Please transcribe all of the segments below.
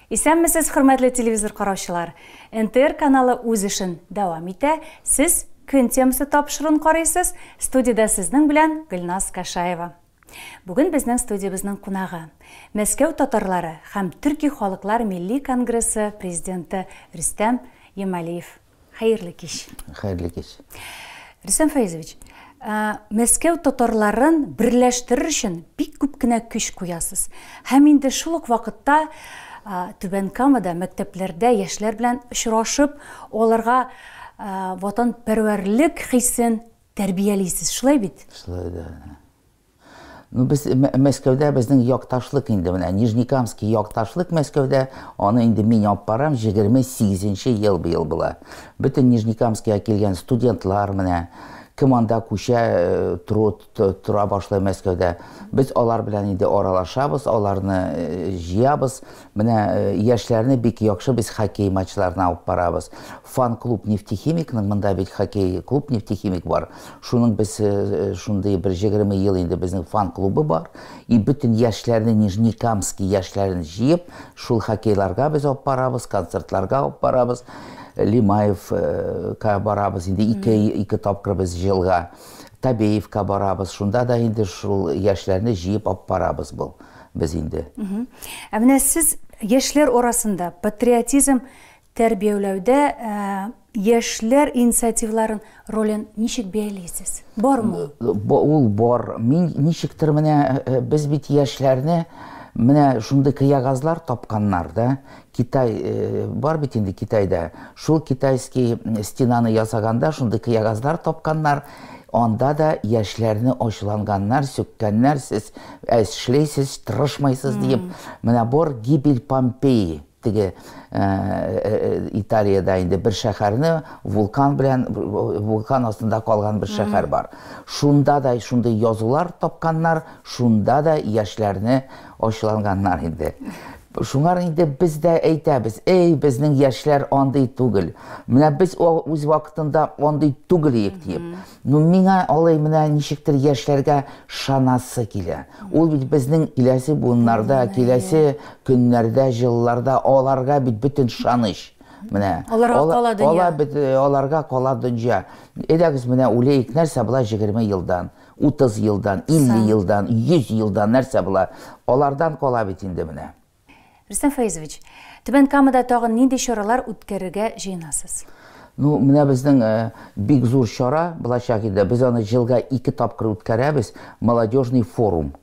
Исәнмесез, хөрмәтле телевизор караучылар! НТР каналы үз эшен дәвам итә. Сез Көн темасы тапшыруын карыйсыз. Студиядә сезнең белән Гөлназ Кашаева. Бүген безнең студиябезнең кунагы, Мәскәү татарлары һәм төрки халыклар милли конгрессы президенты Рөстәм Ямалиев. Хәерле кич. Хәерле кич. Рөстәм Фәизович, Мәскәү татарларын берләштерер өчен бик күп кенә көч куясыз. Һәм инде шул ук вакытта Түбән Камада мәктәпләрдә яшьләр белән очрашып, аларга ватанпәрвәрлек хисен тәрбиялисез. Шулай бит? Шулай да. Ну, без Мәскәүдә безнең якташлык инде менә Нижнекамский якташлык Мәскәүдә, аны инде мин алып барам, 28 ел быел була. Бөтен Нижнекамскийга килгән студентлар менә кем анда күчә, э, тору, тора башлый Мәскәүдә. Без алар белән инде аралашабыз, аларны э, җыябыз. Менә э, яшьләрне бик яхшы без хоккей матчларына алып барабыз. Фан-клуб Нефтехимикның, монда бит хоккей клуб Нефтехимик бар. Шуның без э, шундый бер 20 ел инде безнең фан-клубы бар. И бөтен яшьләрне, Нижнекамский яшьләрен җыеп, шул хоккейларга без алып барабыз, концертларга алып барабыз. Лимаевка барабыз инде ике тапкыр без җылга. Табеевка барабыз. Шунда да инде шул яшьләрне җыеп алып барабыз был без инде. Ә менә сез яшьләр арасында патриотизм тәрбияләүдә яшьләр инициативаларын ролен ничек бәялисез? Бармы ул? Ул бар. Мин ничектер менә без бит яшьләрне менә шундый кыягазлар тапканнар да. Китай бар бит инде Китайда. Шул китайский стенаны ясаганда шундый кыягазлар тапканнар. Анда да яшьләрне ачуланганнар, сүккәннәр, сез эшләйсез, тырышмайсыз диеп. Менә бар гибель Помпеи. Теге Италиядә инде бер шәһәрне вулкан белән вулкан астында калган бер шәһәр бар. Шунда да шундый язулар тапканнар, шунда да яшьләрне ачуланганнар инде. Шуңар инде без дә әйтәбез, эй, безнең яшьләр андый түгел. Менә без үз вакытында андый түгел идек диеп. Ну, миңа алай менә ничектер яшьләргә шанасы килә. Ул бит безнең киләсе буыннарда, киләсе көннәрдә, җылларда аларга бит бөтен шаныч. Менә. Аларга кала дөнья. Аларга кала дөнья. Әйдәгез менә үләйек, нәрсә була 20 елдан, 30 елдан, 50 елдан, 100 елдан нәрсә була? Алардан кала бит инде менә. Рөстәм Фәизович, Түбән Камада тагын нинди чаралар үткәрергә җыенасыз? Ну, менә безнең бик зур чара булачак инде. Без аны җылга 2 тапкыр үткәрәбез. Молодежный форум.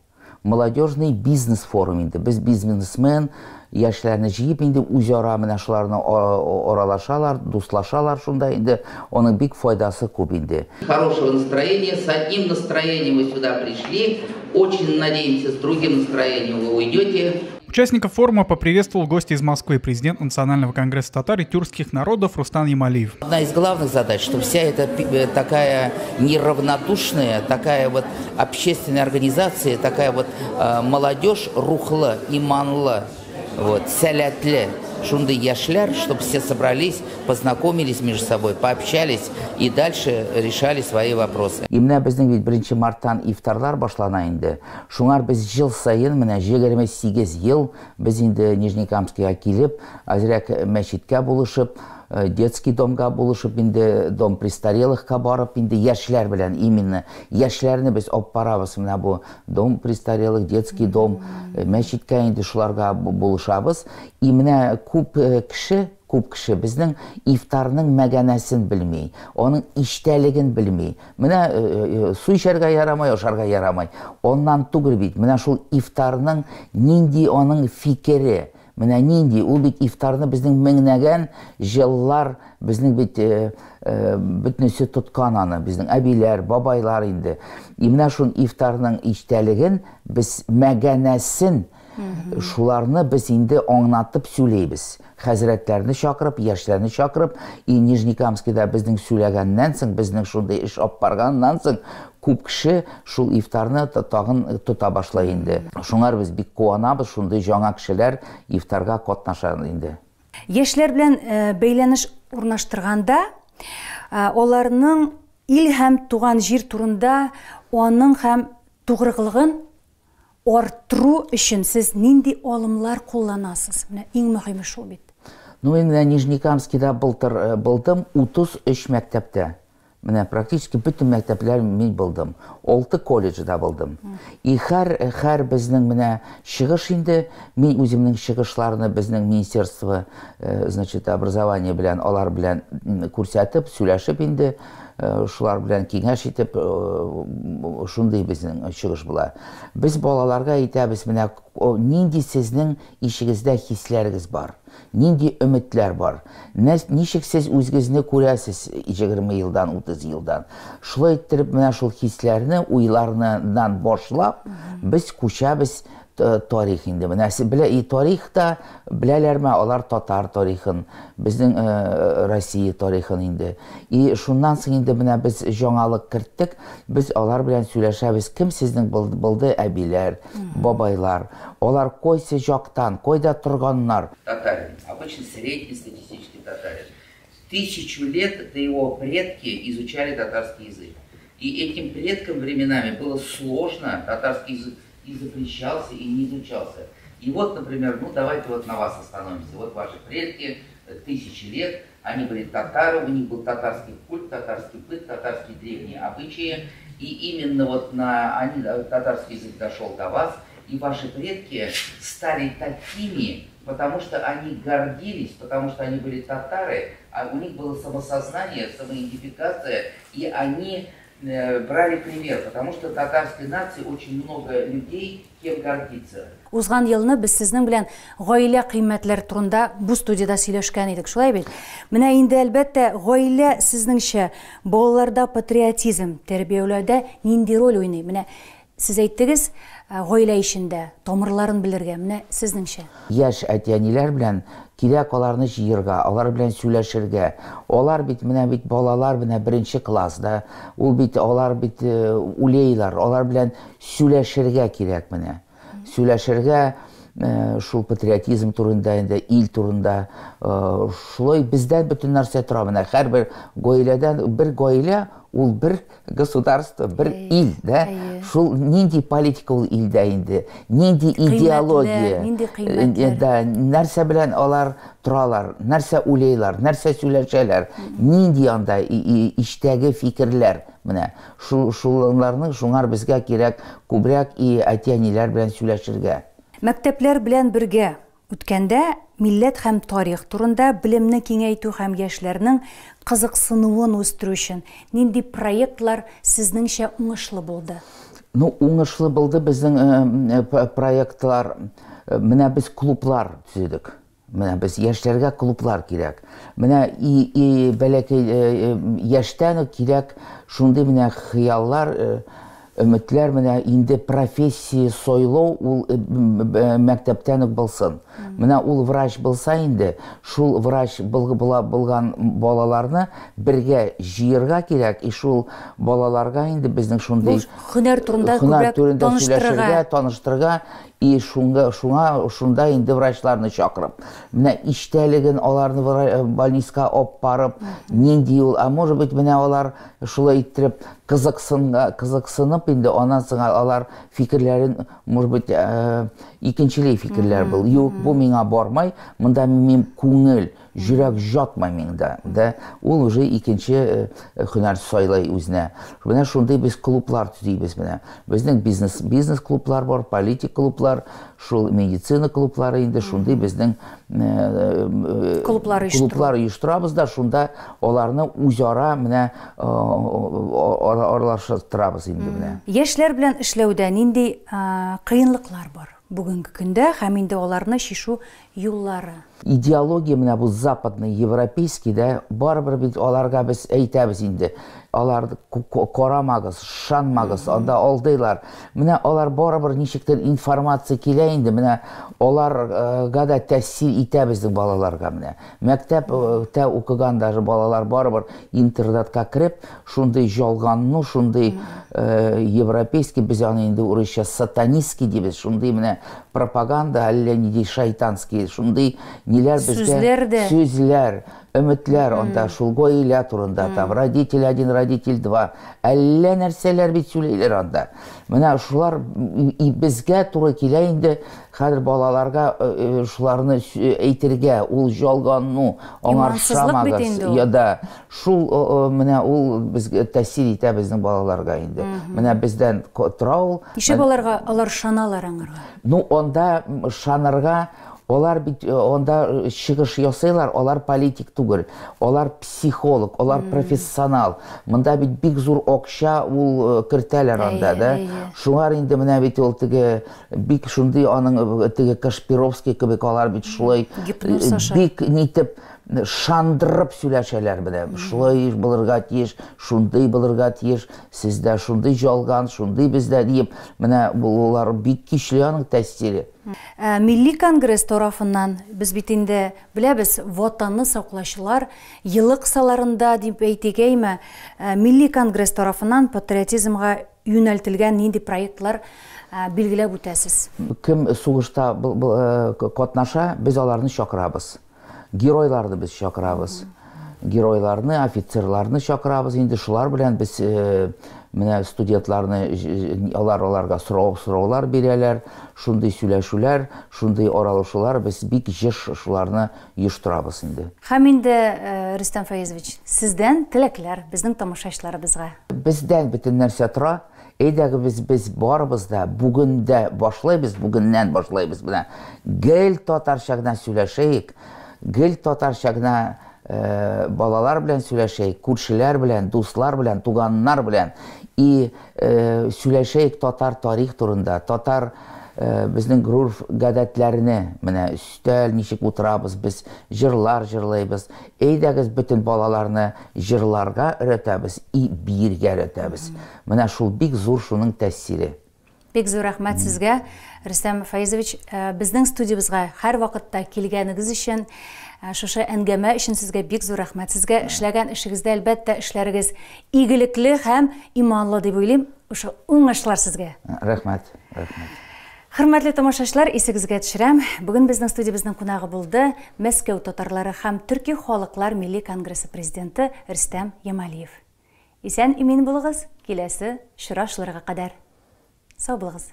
Молодежный бизнес форум инде. Без бизнесмен, яшьләрне җыеп инде үзара менә шуларны аралашалар, дуслашалар шунда инде. Аның бик файдасы күп инде. Хорошего настроения, с одним настроением вы сюда пришли. Очень надеемся, с другим настроением вы уйдете. Участников форума поприветствовал гость из Москвы, президент Национального конгресса татар и тюркских народов Рустам Ямалиев. Одна из главных задач, что вся эта такая неравнодушная, такая вот общественная организация, такая вот молодежь рухла, иманла, вот, сәләтле, шунды яшьләр, чтобы все собрались, познакомились между собой, пообщались и дальше решали свои вопросы. И менә безнең бит 1 марттан ифтарлар башлана инде. Шуңар без ел саен менә 28 ел без инде Нижнекамскийга килеп, азрак мәчеткә булышып, детский домга булышып инде, дом престарелыхка барып инде яшьләр белән именно яшьләрне без алып барабыз менә бу дом престарелых, детский дом, мәчеткә инде шуларга булышабыз. И менә күп кеше, күп кеше безнең ифтарның мәгәнәсен белми, аның иштәлеген белми. Менә су эчәргә ярамай, ашарга ярамай. Оннан түгел бит. Менә шул ифтарның нинди аның фикере, менә нинди, ул бит ифтарны безнең меңнәгән җыллар безнең бит бөтенесе тоткан аны, безнең әбиләр, бабайлар инде. И менә шул ифтарның иштәлеген без мәгәнәсен шуларны без инде аңлатып сөйләйбез. Хәзрәтләрне чакырып, яшьләрне чакырып, и Нижнекамскийда безнең сөйләгәннән соң, безнең шундый эш алып барганнан соң, күп кеше шул ифтарны тагын тота башлай инде. Шуңар без бик куанабыз, шундый яңа кешеләр ифтарга катнаша инде. Яшьләр белән бәйләнеш урнаштырганда, аларның ил һәм туган җир турында аның һәм тугрылыгын арттыру өчен сез нинди алымлар кулланасыз? Менә иң мөһиме шул бит. Ну, мин менә Нижнекамскида былтыр булдым, 33 мәктәптә. Менә практически бөтен мәктәпләр мин булдым. 6 колледжда булдым. И һәр безнең менә чыгыш инде, мин үземнең чыгышларны безнең министерство, значит, образование белән, алар белән күрсәтеп, сөйләшеп инде, шулар белән киңәш итеп, шундый безнең чыгыш була. Без балаларга әйтәбез, менә нинди сезнең ишегездә хисләрегез бар, нинди өметләр бар, ничек сез үзегезне күрәсез 20 елдан, 30 елдан. Шулай иттереп менә шул хисләрне, уйларыннан башлап, без күчәбез тарих инде. Менә белә, и тарихта беләләрме алар татар тарихын, безнең Россия тарихын инде. И шуннан соң инде менә без яңалык керттек, без алар белән сөйләшәбез, кем сезнең булды әбиләр, бабайлар, алар кайсы яктан, кайда торганнар. Татарин, обычно среднестатистический татарин. 1000 лет до его предки изучали татарский язык. И этим предкам временами было сложно, татарский язык и запрещался, и не изучался. И вот, например, ну давайте вот на вас остановимся. Вот ваши предки 1000 лет, они были татары, у них был татарский культ, татарский быт, татарские древние обычаи. И именно вот на, они, татарский язык дошел до вас, и ваши предки стали такими, потому что они гордились, потому что они были татары, а у них было самосознание, самоидентификация, и они брали пример, потому что татарской нации очень много людей, кем гордиться. Узган елны без сезнең белән гаилә кыйммәтләре турында бу студияда сөйләшкән идек, шулай бит? Менә инде әлбәттә гаилә сезнеңчә балаларда патриотизм тәрбияләүдә нинди роль уйный? Менә сез әйттегез, гаилә эчендә тамырларын белергә, менә сезнеңчә. Яшь әти-әниләр белән кирәк аларны җыярга, алар белән сөйләшергә. Алар бит менә бит балалар менә беренче класста, ул бит алар бит үлейлар, алар белән сөйләшергә кирәк менә. Сөйләшергә шул патриотизм турында инде, ил турында, шулай бездән бөтен нәрсә тора менә. Һәрбер гаиләдән бер гаилә ул бер государство, бер ил, да? Шул нинди политика ул илдә инде, нинди идеология, нинди кыйммәтләр. Да, нәрсә белән алар торалар, нәрсә уйлыйлар, нәрсә сөйләшәләр, нинди анда иштәге фикерләр. Менә шуларның шуңар безгә кирәк күбрәк и әти-әниләр белән сөйләшергә. Мәктәпләр белән бергә үткәндә милләт һәм тарих турында белемне киңәйтү һәм яшьләрнең кызыксынуын үстерү өчен нинди проектлар сезнеңчә уңышлы булды? Ну, уңышлы булды безнең проектлар. Менә без клублар төзедек. Менә без яшьләргә клублар кирәк. Менә и бәләкәй яшьтән үк кирәк шундый менә хыяллар, өметләр, менә инде профессия сайлау ул мәктәптән үк булсын. Менә ул врач булса инде, шул врач булган балаларны бергә җыярга кирәк, и шул балаларга инде безнең шундый һөнәр турында һөнәр күбрәк турында таныштырырга. сөйләшергә, таныштырырга, и шунда инде врачларны чакырып, менә иштәлеген аларны больницага алып барып, нинди ул, а может быть, менә алар шулай иттереп кызыксынып инде, аннан соң алар фикерләрен, может быть, икенчеләй фикерләр был. Юк, бу миңа бармай, монда минем күңел, жүрәк жатмай миңда, да? Ул уже икенче һөнәр сайлай үзенә. Менә шундый без клублар төзибез менә. Безнең бизнес клублар бар, политик клублар, шул медицина клублары инде шундый безнең Клублар оештыру. клублар оештырабыз да, шунда аларны үзара менә аралаштырабыз инде менә. Яшьләр белән эшләүдә нинди кыенлыклар бар бүгенге көндә һәм инде аларны чишү юллары? Идеология менә бу западный, европейский, да, барыбер бит аларга без әйтәбез инде. Алар карамагыз, ышанмагыз, анда алдыйлар. Менә алар барыбер ничектер информация килә инде, менә аларга да тәэсир итә безнең балаларга менә. Мәктәптә укыган даже балалар барыбер интернетка кереп, шундый ялганны, шундый, европейский, без аны инде урысча сатанистский дибез, шундый менә пропаганда, әллә нинди шайтанский, шундый ниләр безгә Сүзләр дә. Сүзләр. Өметләр анда шул гаилә турында, там родитель один, родитель два, әллә нәрсәләр бит сөйлиләр анда. Менә шулар и безгә туры килә инде хәзер балаларга шуларны әйтергә, ул ялганну, аңар ышанмагыз. Я да, шул менә ул безгә тәэсир итә безнең балаларга инде. Менә бездән тора ул. Ничек аларга, алар ышаналар аңарга? Ну, анда ышанырга. Алар бит анда чыгыш ясыйлар, алар политик түгел, алар психолог, алар профессионал. Монда бит бик зур акча ул кертәләр анда, да. Шуңар инде менә бит ул теге бик шундый аның теге Кашпировский кебек алар бит шулай бик нитеп шандырып сөйләшәләр менә. Шулай булырга тиеш, шундый булырга тиеш, сездә шундый ялган, шундый бездә диеп, менә булар бик көчле аның тәэсире. Милли конгресс тарафыннан без бит инде беләбез, ватанны саклаучылар елы кысаларында дип әйтик, әйме, Милли конгресс тарафыннан патриотизмга юнәлтелгән нинди проектлар билгеләп үтәсез? Кем сугышта катнаша, без аларны чакырабыз. Геройларны без чакырабыз. Геройларны, офицерларны чакырабыз. Инде шулар белән без менә студентларны, алар аларга сораулар бирәләр. Шундый сөйләшүләр, шундый аралашулар без бик еш шуларны оештырабыз инде. Һәм инде, Рөстәм Фәизович, сездән теләкләр безнең тамашачыларыбызга. Бездән бөтен нәрсә тора. Әйдәгез без барыбыз да бүген дә башлайбыз, бүгеннән башлайбыз менә. Гел татарча гына сөйләшәйек, гел татарча гына балалар белән сөйләшәйек, күршеләр белән, дуслар белән, туганнар белән. И сөйләшәйек татар тарих турында, татар безнең гореф гадәтләрне, менә өстәл ничек утырабыз, без җырлар җырлыйбыз. Әйдәгез бөтен балаларны җырларга өйрәтәбез и биергә өйрәтәбез. Менә шул бик зур шуның тәэсире. Бик зур рәхмәт сезгә, Рөстәм Фәизович, безнең студиябезгә һәр вакытта килгәнегез өчен, шушы әңгәмә өчен сезгә бик зур рәхмәт. Сезгә эшләгән эшегездә әлбәттә эшләрегез игелекле һәм иманлы дип уйлыйм. Шушы уңышлар сезгә. Рәхмәт, рәхмәт. Хөрмәтле тамашачылар, исегезгә төшерәм. Бүген безнең студиябезнең кунагы булды Мәскәү татарлары һәм Төрки халыклар милли конгрессы президенты Рөстәм Ямалиев. Исән имин булыгыз, киләсе очрашуларга кадәр. Сау булыгыз.